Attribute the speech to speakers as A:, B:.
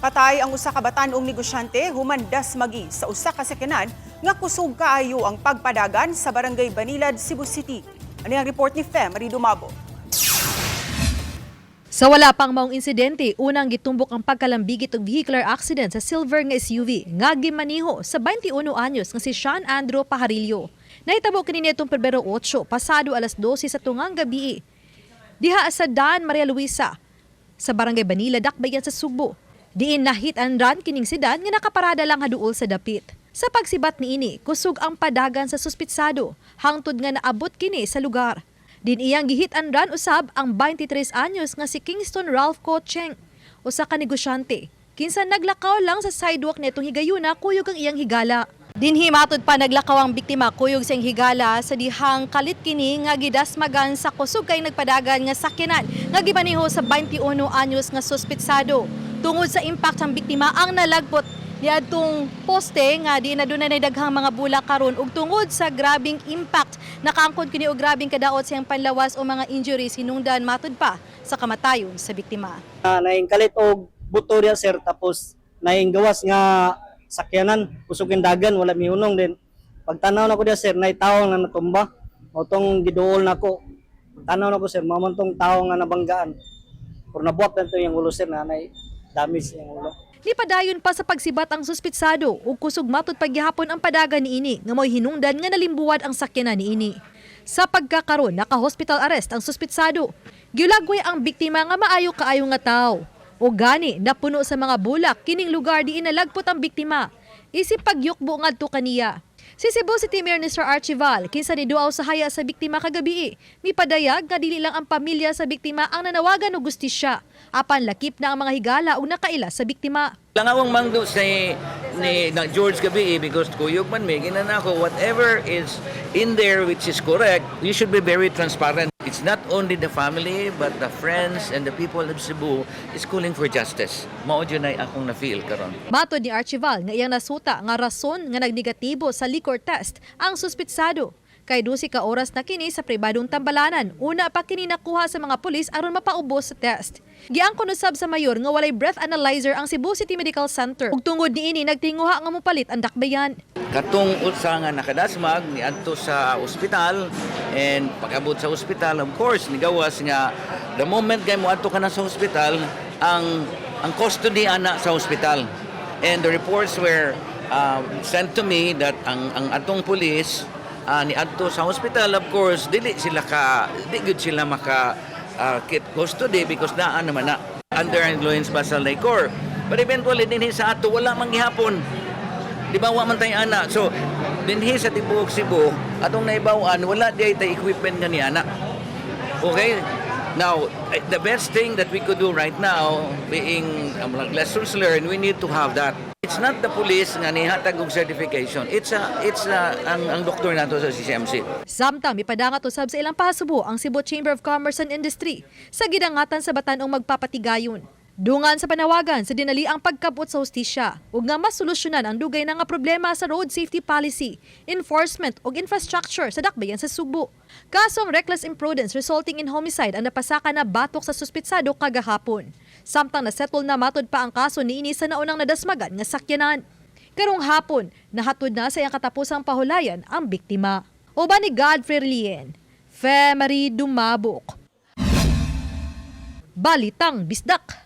A: Patay ang usa ka batan-ong negosyante human dasmagi sa usa ka sakyanan nga kusog kaayo ang pagpadagan sa Barangay Banilad, Cebu City. Ani ang report ni Fe Marie Dumabo.
B: Sa wala pang maong insidente, unang gitumbok ang pagkalambigit og vehicular accident sa silver nga SUV nga gimaniho sa 21 anyos nga si Sean Andrew Pajarillo. Nahitabo kini nitong Pebrero 8, pasado alas 12 sa tungang gabi. Diha sa Daan Maria Luisa, sa Barangay Banila, Dakbayan sa Sugbo. Diin na-hit and run kining sedan nga nakaparada lang haduol sa dapit. Sa pagsibat niini, kusog ang padagan sa suspitsado, hangtod nga naabot kini sa lugar. Din iyang gi-hit and run usab ang 23 anyos nga si Kingston Ralph Cocheng, usa ka negosyante. Kinsa naglakaw lang sa sidewalk nitong higayuna kuyog ang iyang higala. Dinhi matud pa naglakaw ang biktima kuyog sa iyang higala sa dihang kalit kini nga gidasmagan sa kusog kay nagpadagan nga sakyanan nga gimaniho sa 21 anyos nga suspitsado. Tungod sa impact ang biktima ang nalagpot niadtong poste nga di na dunay daghang mga bulak karon ug tungod sa grabing impact, nakaangkon kini og grabing kadaot sa iyang panlawas o mga injuries, hinungdan matud pa sa kamatayon sa biktima.
C: Naing kalit og buto diya, sir, tapos naing gawas nga sakyanan, kusog yung dagan, wala mihunong din. Pagtanaw nako diya, sir, nay tawo nga natumba, mao tong giduol nako. Tanaw nako, sir, mao man tong tawo nga nabanggaan, pero nabuak na to yung ulo, sir, na nay damage yung ulo.
B: Nipadayon pa sa pagsibat ang suspitsado ug kusog matud pagyahapon ang padagan niini nga mo'y hinungdan nga nalimbuwad ang sakyanan niini. Sa pagkakaron, naka-hospital arrest ang suspitsado. Giulagway ang biktima nga maayo kaayo nga tao. O gani napuno sa mga bulak kining lugar diin nalagpot ang biktima. Isip pagyukbo ngadto kaniya. Si Cebu City Mayor Nestor Archival, kinsa niduaw sa haya sa biktima kagabi, mipadayag nga dili lang ang pamilya sa biktima ang nanawagan og gustisya, apan lakip na ang mga higala ug nakaila sa biktima.
D: Lang awang mangdo sa ni na George gabi because kuyog man may ginana ko, whatever is in there which is correct, you should be very transparent. It's not only the family but the friends and the people of Cebu is calling for justice. Mao jud nay akong na-feel karon.
B: Matod ni Archival nga iyang nasuta nga rason nga nagnegatibo sa liquor test ang suspitsado. Kay 12 ka oras na kini sa pribadong tambalanan. Una pa kini nakuha sa mga pulis aron mapaubos sa test. Giangkon usab sa mayor nga walay breath analyzer ang Cebu City Medical Center. Ug tungod niini, nagtinguha nga mopalit ang dakbayan.
D: Katong usa nga nakadasmag niadto sa ospital, and pag-abot sa ospital, of course nigawas nga the moment kay moadto ka na sa ospital, ang custody ana sa ospital, and the reports were sent to me that ang atong police niadto sa hospital. Of course dili sila ka di gyud sila maka keep custody because naa naman na under influence ba sa liquor, but eventually dinhi sa ato wala man gihapon. Di ba, wa man tay ana. So dinhi sa tibuok Cebu atong naibaw-an, wala di tay equipment nga ni ana. Okay? Now, the best thing that we could do right now, being like lessons learned, we need to have that. It's not the police nga nihatag og certification. It's a, ang doktor nato sa CCMC.
B: Samtang mipadangat usab sa ilang pahasubo ang Cebu Chamber of Commerce and Industry sa gidangatan sa batan-ong magpapatigayon. Dungan sa panawagan sa dinali ang pagkabot sa hustisya ug nga masolusyonan ang dugay na nga problema sa road safety policy, enforcement ug infrastructure sa dakbayan sa Sugbo. Kasong reckless imprudence resulting in homicide ang napasaka na batok sa suspitsado kagahapon. Samtang nasettle na matod pa ang kaso niini sa naunang nadasmagan nga sakyanan. Karong hapon, nahatod na sa iyang katapusang pahulayan ang biktima. Uban ni Godfrey Relien, Fe Marie Dumabok. Balitang Bisdak.